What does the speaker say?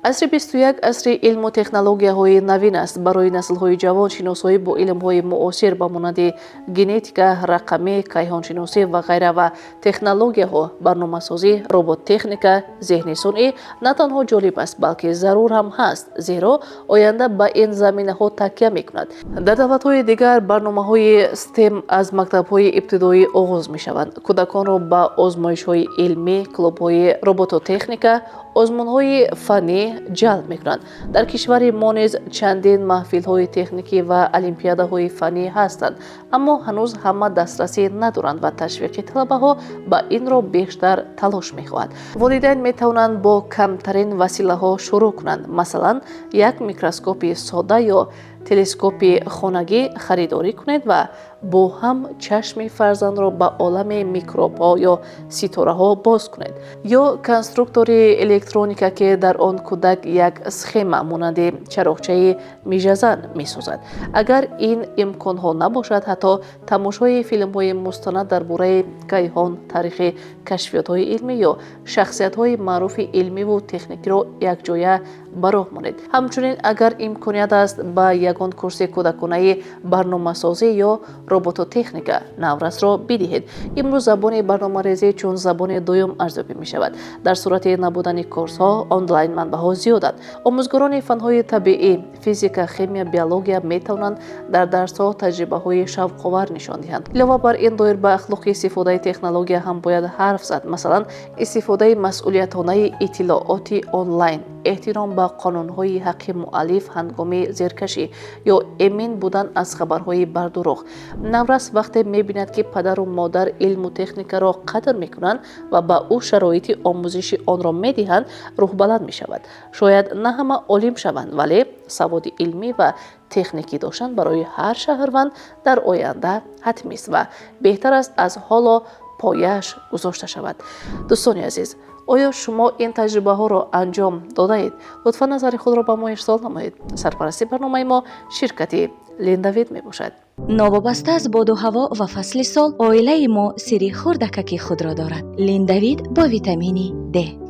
Асри 21 асри илму технологияҳои навин аст. Барои наслҳои ҷавон шиносоӣ бо илмҳои муосир ба монанди генетика, рақамӣ, кайҳоншиносӣ ва ғайра ва технологияҳо, барномасозӣ, роботтехника, зеҳни сунъӣ на танҳо ҷолиб аст, балки зарур ҳам ҳаст, зеро оянда ба ин заминаҳо такя мекунад. Дар давлатҳои дигар барномаҳои STEM аз мактабҳои ибтидоӣ оғоз мешаванд. Кӯдаконро ба озмоишҳои илмӣ, клубҳои робототехника, озмунҳои фаннӣ ҷалб мекунанд. Дар кишвари мо низ чандин маҳфилҳои техникӣ ва олимпиадаҳои фаннӣ ҳастанд, аммо ҳанӯз ҳама дастрасӣ надоранд ва ташвиқи талабаҳо ба инро бештар талош мехоҳад. Волидайн метавонанд бо камтарин василаҳо шурӯъ кунанд. Масалан, як микроскопи сода ё телескопи хонагӣ харидорӣ кунед ва бо ҳам чашми фарзандро ба олами микробҳо ё ситораҳо боз кунед, ё конструктори электроника, ки дар он кӯдак як схема монанди чароғчаи мижазан месозад. Агар ин имконҳо набошад, ҳатто тамошои филмҳои мустанад дар бораи кайҳон, таърихи кашфиётҳои илмӣ ё шахсиятҳои маъруфи илмиву техникиро якҷоя ба роҳ монед. Ҳамчунин, агар имконият аст, ба ягон курси кӯдаконаи барномасозӣ ё робототехника наврасро бидиҳед. Имрӯз забони барномарезӣ чун забони дуюм арзёбӣ мешавад. Дар сурати набудани курсҳо, онлайн манбаъҳо зиёданд. Омӯзгорони фанҳои табиӣ, физика, химия, биология метавонанд дар дарсҳо таҷрибаҳои шавқовар нишон диҳанд. Илова бар ин, доир ба ахлоқи истифодаи технология ҳам бояд ҳарф зад. Масалан, истифодаи масъулиятонаи иттилооти онлайн, эҳтиром ба қонунҳои ҳаққи муаллиф ҳангоми зеркашӣ ё эмин будан аз хабарҳои бардурӯғ. Наврас вақте мебинад, ки падару модар илму техникаро қадр мекунанд ва ба ӯ шароити омӯзиши онро медиҳанд, рӯҳбаланд мешавад. Шояд на ҳама олим шаванд, вале саводи илмӣ ва техникӣ доштан барои ҳар шаҳрванд дар оянда ҳатмист ва беҳтар аст, аз ҳоло пояаш гузошта шавад. Дӯстони азиз, оё шумо ин таҷрибаҳоро анҷом додаед? Лутфан назари худро ба мо ирсол намоед. Сарпарасти барномаи мо ширкати Линдавид мебошад. Новобаста аз боду ҳаво ва фасли сол, оилаи мо сирри хурдакаки худро дорад. Линдавид бо витамини Д.